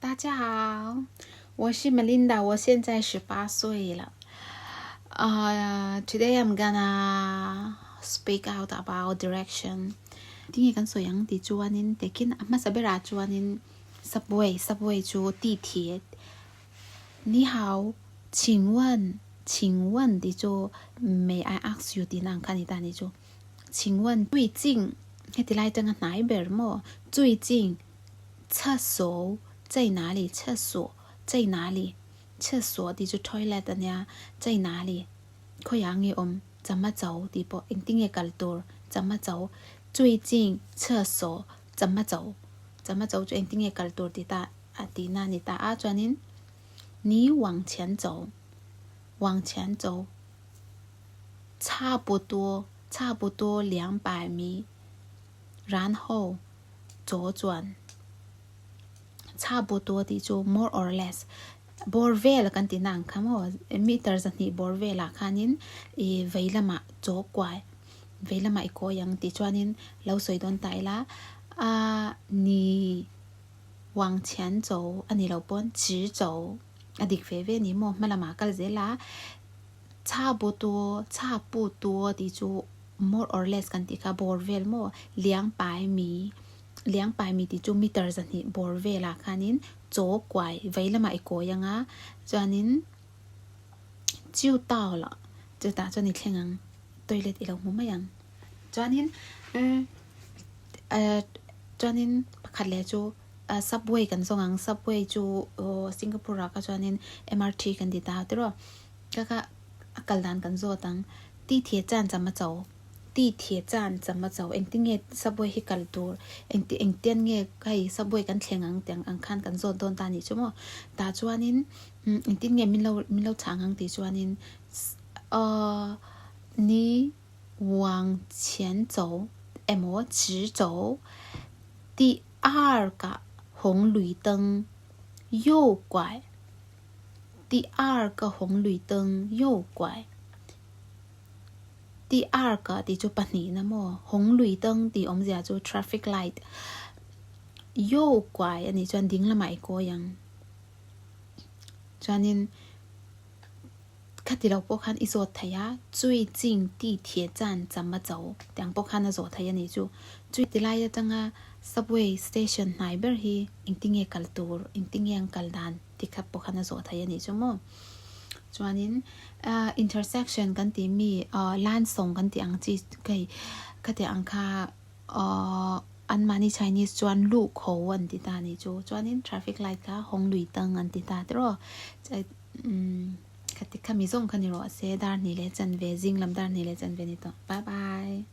大家好，我是 Melinda，我现在18岁了。Today I'm gonna speak out about direction. Tinge kan sawi ang tih chuanin takin a hmasa berah chuanin subway, subway chu 地铁。你好，请问，请问 tih chu may I ask you tihna ang kha a ni ta ni chu. 请问最近 heti lai atanga hnai ber maw? 最近厕所在哪里？厕所在哪里？厕所 tih chu toilet a nia, 在哪里？ khawiah nge awm? 怎么走 tih pawh engtin nge kal tur? 怎么走？ 最近厕所怎么走？ 怎么走 chu engtin nge kal tur tih ta a tihna a ni ta a, chuanin 你往前走，往前走，差不多，差不多200米，然后左转，差不多 tih chu more or less bawr vel kan tihna ang kha maw meter 200 bawr velah khanin ih vei lamah chaw kuai vei lamah i kawi ang tih chuanin lo sawi dawn ta ila a ni 往前走 a ni lo pawn 直走 a dik ve ve a ni maw hma lamah kal zel a 差不多差不多 tih chu more or less kan tih kha bawr vel maw 两百米 两百米 tih chu meter 200 bawr velah khanin chaw kuai vei lamah i kawi ang a chuanin 就到了 chutah chuan i thleng ang toilet i lo hmu mai ang chuanin umm chuanin pakhat leh chu subway kan zawng ang subway chu Singapore ah kha chuanin M_R_T kan ti ta tiraw ka kha a kal dan kan zawt ang 地铁站怎么走 地铁站怎么走 engtin nge subway hi kal tur engti engtian nge hei subway kan thleng ang tiang ang khan kan zawt dawn ta a nih chu maw tah chuanin engtin nge min lo min lo chhang ang tih chuanin ahh 你往前走 emaw 直走 第二个红绿灯右拐，第二个红绿灯右拐，第二个 tih chu pahnihna maw 红绿灯 tih awmzia chu traffic light 右拐 a nih chuan ding lamah i kawi ang chuanin. Khati lo pawh khan i zawt thei a, 最近地铁站怎么走 tiang pawh khan a zawh thei a nih chu. Chui ti lai atanga subway station hnai ber hi engtinge kal tur, engtinge an kal dan ti khat pawh khan a zawh thei a nih chu maw. Chuanin intersection kan tih mi lansawng kan tih ang chi hei khati ang kha anmahni Chinese chuan luh kho an ti ta a nih chu. Chuanin traffic light kha 红绿灯 an ti ta tiraw. Umm khati khami zawng kha ni rawh se dar hnih leh chanve zing lam dar hnih leh chanve ni tawh bye bye.